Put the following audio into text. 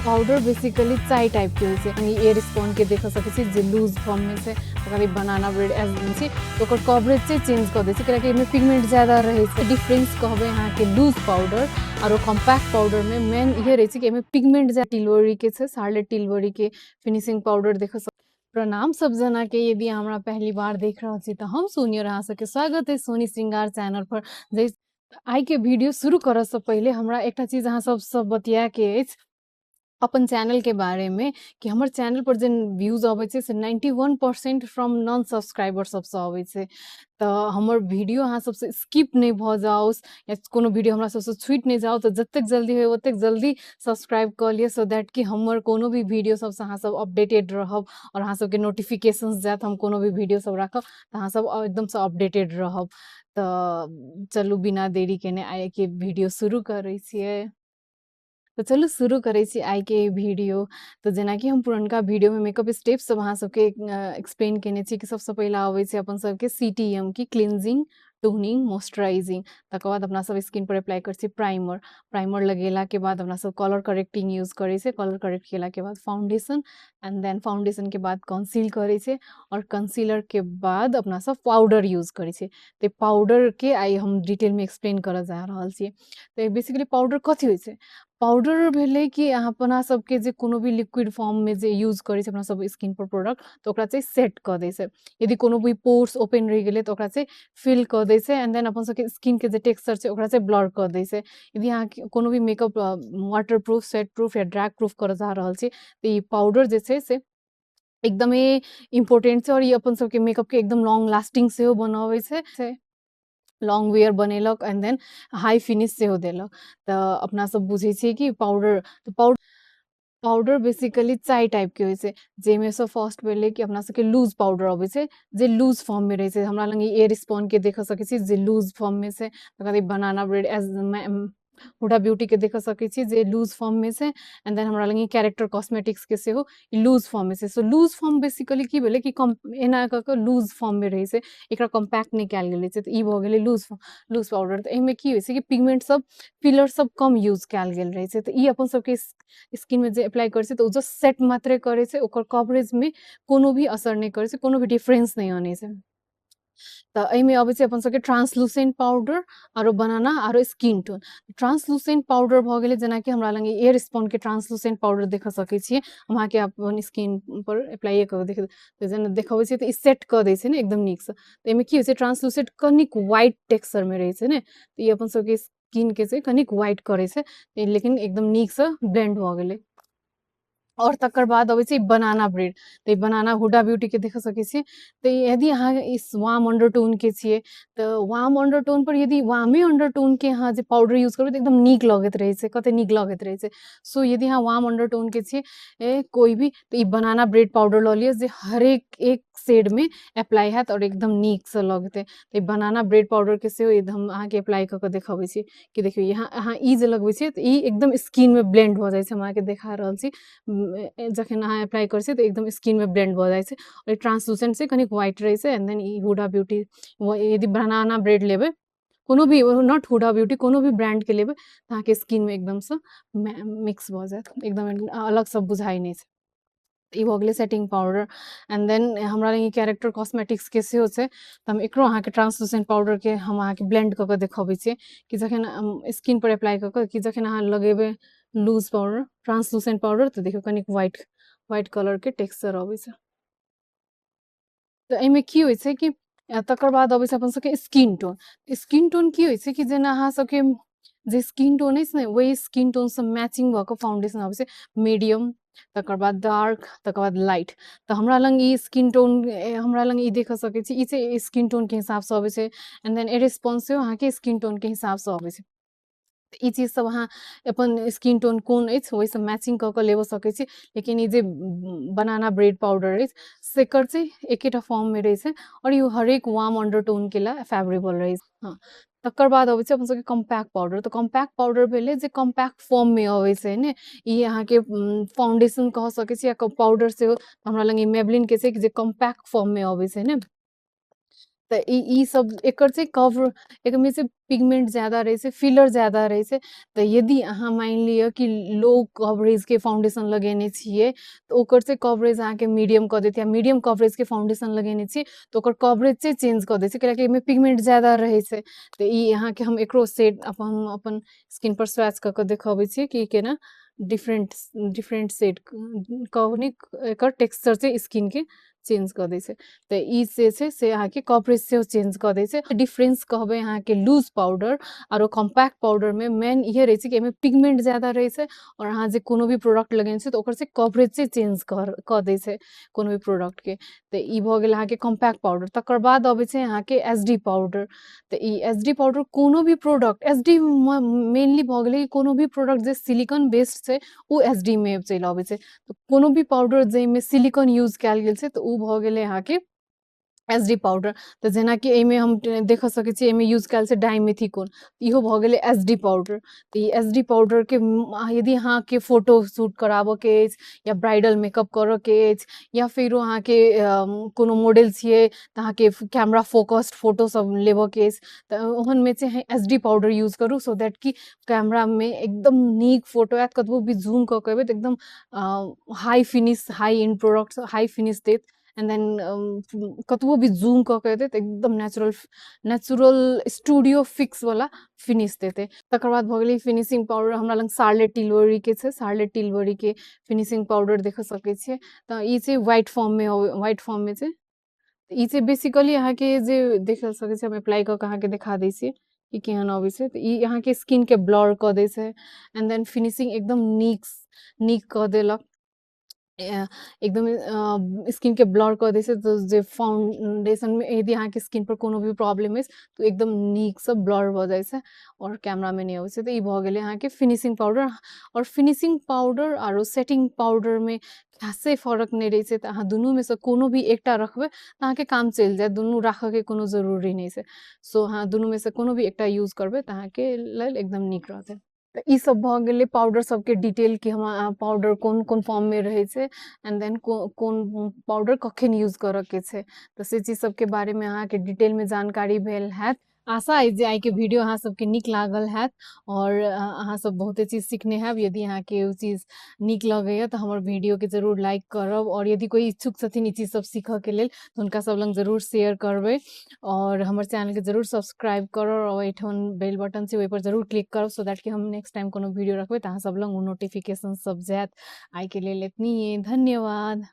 Powder basically चाय type के होइ छै। ई एयर स्पोन के देख सकै छी जे लूज फॉर्म में छै। तकर बाद बनाना ब्रेड एज छै, तऽ ओकर कवरेज छै चेंज कऽ दै छै, कियाकि एहिमे पिगमेंट ज्यादा रहै छै। डिफरेंस कहबै अहाँके लूज पाउडर आरो कॉम्पैक्ट पाउडर में मेन इहे रहै छै कि एहिमे पिगमेंट ज्यादा। टिलवरी के छै, शार्लेट टिलवरी के फिनिशिंग पाउडर देख सकै। प्रणाम सब जना के, यदि हमरा पहली बार देख रहल छी तऽ हम सोनी और अहाँ सबके स्वागत है सोनी श्रृंगार चैनल पर। जे आइ के वीडियो शुरू करऽ से पहिले हमरा एकटा चीज अहाँ सबसँ बतियाके अछि अपन चैनल के बारे में, कि हमर चैनल पर जे व्यूज अबै छै से 91% फ्रॉम नॉन सब्सक्राइबर सबसँ अबै छै। तऽ हमर वीडियो अहाँ सबसँ स्किप नहि भऽ जाओ या कोनो वीडियो हमरा सबसँ छूटि नहि जाओ, तऽ जतेक जल्दी होय ओतेक जल्दी सब्सक्राइब कऽ लिअ, सो that कि हमर कोनो भी वीडियो सबसँ अहाँ सब अपडेटेड रहब और अहाँ सबके नोटिफिकेशंस जायत। हम कोनो भी वीडियो सब राखब तऽ अहाँ सब एकदमसँ अपडेटेड रहब। तऽ चलू बिना देरी केने आइ के वीडियो शुरू करै छियै। तऽ चलू शुरू करै छी आइके वीडियो। तऽ जेनाकि हम पुरनका वीडियोमे मेकअप स्टेप सब अहाँ सबके एक्सप्लेन केने छी कि सबसँ पहिला अबै छै अपन सबके CTM की क्लिनजिंग, टोनिंग, मॉइस्चराइजिंग। तकर बाद अपना सब स्किन पर अप्लाई करै छी प्राइमर। प्राइमर लगेलाके बाद अपना सब कलर करेक्टिंग यूज करै छै। कलर करेक्ट केलाके बाद फाउंडेशन, एंड then foundation के बाद कंसील करै छै, और कंसीलर के बाद अपना सब पाउडर यूज करै छै। तऽ पाउडर के आइ हम डिटेल में एक्सप्लेन करऽ जा रहल छी। तऽ बेसिकली पाउडर कथी होइ छै? पाउडर भेलै कि अहाँ अपना सबके जे कोनो भी लिक्विड फॉर्म में जे यूज करै छै अपना सब स्किन पर प्रोडक्ट, तऽ ओकरा चाहिँ सेट कऽ दै छै। यदि कोनो भी पोर्स ओपन रहि गेलै तऽ ओकरा चाहिँ फिल कऽ दै छै, एंड then अपन सबके स्किन के जे टेक्सचर छै ओकरा चाहिँ ब्लर कऽ दै छै। यदि अहाँ कोनो भी makeup water proof, sweat proof या ड्रैग प्रूफ करऽ जा रहल छी तऽ ई पाउडर जे छै से एकदमे इम्पोर्टेंट छै, और ई अपन सबके मेकअप के एकदम लॉन्ग लास्टिंग सेहो बनबै छै, लॉन्ग वेयर बनेलक, एंड then हाई फिनिश सेहो देलक। तऽ अपना सब बुझै छियै कि पाउडर, तऽ पाउडर बेसिकली चाय टाइप के होइ छै, जाहिमे सँ फर्स्ट भेलै कि अपना सबके लूज पाउडर अबै छै जे लूज फॉर्म में रहै छै। हमरा लग एयर स्पोन के देख सकै छी जे लूज फॉर्म में छै। तकर बाद बनाना ब्रेड एज हुडा ब्यूटी के देख सकै छी जे लूज फॉर्म में छै, एंड then हमरा लग कैरेक्टर कॉस्मेटिक्स के सेहो लूज फॉर्म में छै। सो लूज फॉर्म बेसिकली की भेलै कि कम एना कऽ कऽ लूज फॉर्म में रहै छै, एकरा कम्पैक्ट नहि कयल गेल छै। तऽ ई भऽ गेलै लूज फॉर्म, लूज पाउडर। तऽ एहिमे की होइ छै कि पिगमेंट सब, फिलर सब कम यूज कयल गेल रहै छै। तऽ ई अपन सबके स्किन में जे अप्लाई करै छै तऽ ओ जस्ट सेट मात्रे करै छै, ओकर कवरेज में कोनो भी असर नहि करै छै, कोनो भी डिफरेंस नहि आनै छै। तऽ एहिमे अबै छै अपन सबके ट्रांसलूसेंट पाउडर आरो बनाना आरो स्किन टोन। ट्रांसलूसेंट पाउडर भऽ गेलै जेनाकि हमरा लग एयर स्पोन के ट्रांसलूसेंट पाउडर देख सकै छियै। हम अहाँके अपन स्किन पर अप्लाइए कऽ देख, तऽ जेना देखबै छियै तऽ ई सेट कऽ दै छै ने एकदम नीकसँ। तऽ एहिमे की होइ छै, ट्रांसलूसेंट कनिक व्हाइट टेक्सचर मे रहै छै ने, तऽ ई अपन सबके स्किन के छै कनिक व्हाइट करै छै, लेकिन एकदम नीकसँ ब्लेंड भऽ गेलै। और तकर बाद अबै छै बनाना ब्रेड। तऽ ई बनाना हुडा ब्यूटी के देख सकै छियै। तऽ यदि अहाँ इस वार्म अंडरटोन के छियै तऽ वार्म अंडरटोन पर यदि वार्मे अंडरटोन के अहाँ जे पाउडर यूज करबै तऽ एकदम नीक लगैत रहै छै, कते नीक लगैत रहै छै। सो यदि अहाँ वार्म अंडरटोन के छियै कोइ भी, तऽ ई बनाना ब्रेड पाउडर लऽ लिअ जे हरेक एक शेड में अप्लाई हैत और एकदम नीकसँ लगतै। तऽ ई बनाना ब्रेड पाउडर के सेहो हम अहाँके अप्लाई कऽ कऽ देखबै छी कि देखियौ यहाँ अहाँ ई जे लगबै छियै तऽ ई एकदम स्किन में ब्लेंड भऽ जाइ छै। हम अहाँके देखा रहल छी, जखन अहाँ अप्लाई करै छियै तऽ एकदम स्किन में ब्लेंड भऽ जाइ छै। और ट्रांसलूसेंट छै, कनिक व्हाइट रहै छै। एंड then ई हुडा ब्यूटी, यदि बनाना ब्रेड लेबै कोनो भी, not Huda beauty, कोनो भी ब्रांड के लेबै तऽ अहाँके स्किन में एकदमसँ मिक्स भऽ जायत, एकदम अलग सब बुझाइ नहि छै। ई भऽ गेलै सेटिंग पाउडर। एंड then हमरा लग कैरेक्टर कॉस्मेटिक्स के सेहो छै, तऽ हम एकरो अहाँके ट्रांसलूसेंट पाउडर के हम अहाँके ब्लेंड कऽ कऽ देखबै छियै कि जखन स्किन पर अप्लाई कऽ कऽ कि जखन अहाँ लगेबै लूज पाउडर, ट्रांसलूसेंट पाउडर, तऽ देखियौ कनिक व्हाइट व्हाइट कलर के टेक्सचर अबै छै। तऽ एहिमे की होइ छै कि तकर बाद अबै छै अपन सबके स्किन टोन। स्किन टोन की होइ छै कि जेना अहाँ सबके जे स्किन टोन अछि ने, ओहि स्किन टोनसँ मैचिंग भऽ कऽ फाउंडेशन अबै छै, मीडियम, तकर बाद डार्क, तकर बाद लाइट। तऽ हमरा लग ई स्किन टोन, हमरा लग ई देख सकै छी, ई छै स्किन टोन के हिसाबसँ अबै छै। एंड then एरेस्पॉन्स सेहो अहाँके स्किन टोन के हिसाबसँ अबै छै। ई चीज सब अहाँ अपन स्किन टोन कोन अछि ओहिसँ मैचिंग कऽ कऽ लेबऽ सकै छी। लेकिन ई जे बनाना ब्रेड पाउडर अछि सेकर चाहिँ एकेटा फॉर्म में रहै छै और ई हरेक वार्म अंडरटोन के लिए फेवरेबल रहै छै। हँ, तकर बाद अबै छै अपन सबके कॉम्पैक्ट पाउडर। तऽ कॉम्पैक्ट पाउडर भेलै जे कॉम्पैक्ट फॉर्म में अबै छै ने, ई अहाँके फाउंडेशन कह सकै छी या पाउडर सेहो। हमरा लग ई मेबलिन के छै जे कॉम्पैक्ट फॉर्म में अबै छै ने। तऽ ई सब एकर छै कवर, एकरमे छै पिगमेंट ज्यादा रहै छै, फिलर ज्यादा रहै छै। तऽ यदि अहाँ मानि लिअ कि लो कवरेजके फाउंडेशन लगेने छियै तऽ ओकर चाहिँ कवरेज अहाँके मीडियम कऽ देत, या मीडियम कवरेजके फाउंडेशन लगेने छियै तऽ ओकर कवरेज चाहिँ चेंज कऽ दै छै, कियाकि एहिमे पिगमेंट ज्यादा रहै छै। तऽ ई अहाँके हम एकरो सेड अपन अपन स्किन पर स्वैच कऽ कऽ देखबै छी कि केना डिफरेंट डिफरेंट सेड कनिक एकर टेक्सचर चाहिँ स्किनके चेंज कऽ दै छै। तऽ ई जे छै से अहाँके कवरेज सेहो चेंज कऽ दै छै। डिफरेंस कहबै अहाँके लूज पाउडर आरो कॉम्पैक्ट पाउडरमे मेन इहे रहै छै कि एहिमे पिगमेंट ज्यादा रहै छै, आओर अहाँ जे कोनो भी प्रोडक्ट लगेने छियै तऽ ओकर से कवरेज चाहिँ चेंज कऽ दै छै कोनो भी प्रोडक्टके। तऽ ई भऽ गेल अहाँके कॉम्पैक्ट पाउडर। तकर बाद अबै छै अहाँके एच डी पाउडर। तऽ ई एच डी पाउडर कोनो भी प्रोडक्ट, एच डी मेनली भऽ गेलै कि कोनो भी प्रोडक्ट जे सिलिकॉन बेस्ड छै ओ एच डी मे चलि अबै छै। तऽ कोनो भी पाउडर जाहिमे सिलिकॉन यूज कयल गेल छै तऽ ओ भऽ गेलै अहाँके एच डी पाउडर। तऽ जेनाकि एहिमे हम देख सकै छियै एहिमे यूज कयल छै डाइमेथिकोन, इहो भऽ गेलै एच डी पाउडर। तऽ ई एच डी पाउडरके यदि अहाँके फोटो शूट कराबऽके अछि या ब्राइडल मेकअप करऽके अछि या फेरो अहाँके कोनो मॉडल छियै तऽ अहाँके कैमरा फोकस्ड फोटो सब लेबऽके अछि तऽ ओहनमे चाहिँ एच डी पाउडर यूज करू, सो that कि कैमरामे एकदम नीक फोटो आयत, कतबो भी जूम कऽ के एबै तऽ एकदम high finish, high end product high finish देत। एंड then कतबो भी जूम कऽ के एतै तऽ एकदम नेचुरल नेचुरल स्टूडियो फिक्स वाला फिनिश देतै। तकर बाद भऽ गेलै फिनिशिंग पाउडर। हमरा लग शार्लेट टिलबरीके छै, शार्लेट टिलबरीके फिनिशिंग पाउडर देख सकै छियै। तऽ ई छै व्हाइट फॉर्ममे, व्हाइट फॉर्ममे छै। ई छै बेसिकली अहाँके जे देख सकै छियै, हम अप्लाई कऽ के अहाँके देखा दै छी कि केहन अबै छै। तऽ ई अहाँके स्किनके ब्लर कऽ दै छै एंड then finishing एकदम नीक नीक कऽ देलक, एकदम स्किनके ब्लर कऽ दै छै। तऽ जे फाउंडेशनमे यदि अहाँके स्किन पर कोनो भी प्रॉब्लम अछि तऽ एकदम नीकसँ ब्लर भऽ जाइ छै आओर कैमरामे नहि अबै छै। तऽ ई भऽ गेलै अहाँके फिनिशिंग पाउडर। आओर फिनिशिंग पाउडर आरो सेटिंग पाउडरमे खासे फरक नहि रहै छै, तऽ अहाँ दुनूमे सँ कोनो भी एकटा रखबै तऽ अहाँके काम चलि जायत, दुनू राखऽके कोनो जरूरी नहि छै। सो अहाँ दुनूमे सँ कोनो भी एकटा यूज करबै तऽ अहाँके लेल एकदम नीक रहतै। तऽ ई सब भऽ गेलै पाउडर सबके डिटेल कि हम पाउडर कोन कोन फॉर्ममे रहै छै एंड then कोन पाउडर कखन यूज करऽके छै। तऽ से चीज सबके बारेमे अहाँके डिटेलमे जानकारी भेल हैत। आशा अछि जे आइके वीडियो अहाँ सबके नीक लागल हैत और अहाँ सब बहुते चीज सीखने हैब। यदि अहाँके ओ चीज नीक लगैया तऽ हमर वीडियोके जरूर लाइक करब, और यदि कोइ इच्छुक छथिन ई चीज सब सीखऽके लेल तऽ हुनका सब लग जरूर शेयर करबै, और हमर चैनलके जरूर सब्सक्राइब करब, और एहिठाम बेल बटन छै ओहिपर जरूर क्लिक करब, सो that कि हम नेक्स्ट टाइम कोनो वीडियो रखबै तऽ अहाँ सब लग ओ नोटिफिकेशन सब जायत। आइके लेल एतनी, धन्यवाद।